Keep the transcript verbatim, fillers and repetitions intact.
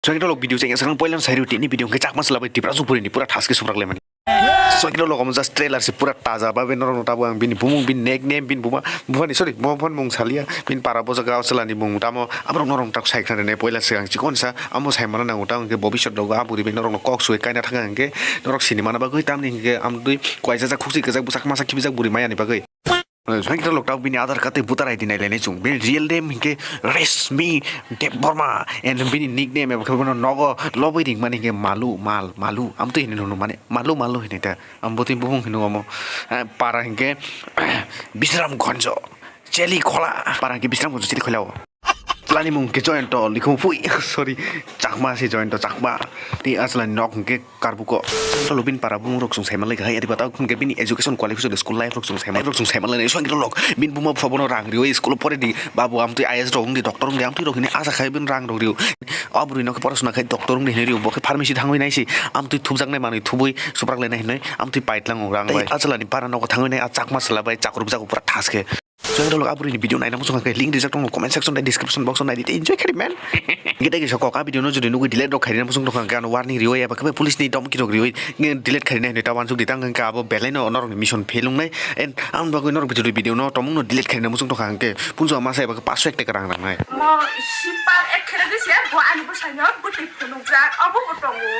Chwng rok video cheng aswk poilan sai rw tini video hwnkhe Chakma chwla bai Tipra Jupuri ni pura thaske suprak lemani. Chwng rok omo just trailer se pura taja ba, bini norok no tabuk ang bini bumung, bini nickname, bini buma, buma ni, sorry, buma phone mung salia, bini para bojaga chwla ni mung tamo, aborok norok tak sai khna rene poila swkang chikon sa, amo sai mana nango ta hwnkhe bobisot rogo a bwrwi bai norok no kok sui kaina thang hwnkhe norok sini mana bagwi tamni hwnkhe amtwi kwaisa jak khukchi kwchak bwsak masa khibijak bwrwi maya ni bagwi. Songkhe lok tabuk bini Aadhaar card tei voter I D nailainai chwng. Bini real name hinkhe Reshmi Debbarma and bini nickname eba khe bono nogo lobwi ringmani hinkhe Malu, Mal, Malu. Amtwi hinwi hwnwi mane Malu, Malu hinwi ta. Amtwi bumung hinwi omo. Eh, para hinkhe Bisramganj, Chelikhola. Para hinkhe Bisramganj, Chelikhola o. Chwlani mung khe Joyonto Likhupui, sorry, Chakma se Joyonto Chakma. Tei a chwlani nok hwnkhe Karbuko. Chwla bini para bumung rok chwng saimanlai kha hai, adi bata hwnkhe bini education qualification, school life rok chwng saimanlai, rok chwng saimanlai. Swngkhe lok bini buma bupha bono rang riwi school o pore di, babu amtwi I A S rok wng di, doctor wng di, amtwi rok hwnwi acha khai bini rang rok riwi. O bwrwi no khe porasona khai doctor wng di hinwi riwi, bo khe pharmacy thangwi nai se amtwi thupjaknai manwi thubui suprak lainai hinwi amtwi paitlango rang bai. A chwlani para nogo thangwi nai a Chakma chwla bai chakrubjago pura thaske. Chwng rok a bwrwi ni video naina muchung khe link rijak tongo comment section tei description box o naidi tei enjoy khaidi man. Gede gesa kok a video no jodi nugui delete rok khairina muchung tongkha hwnkhe ano warning riwi eba khe police ni domki rok riwi delete khairina hinwi ta wansuk di tang hwnkhe abo belai no norok ni mission fail wngnai. And ang bagwi norok jodi video no tomung no delete khairina muchung tongkha hwnkhe punjo masa eba khe paanch ekta rang rangnai. Mo sipar ek khere di se bo ani bwsai no bwtwi phunukjak obo bo tongo.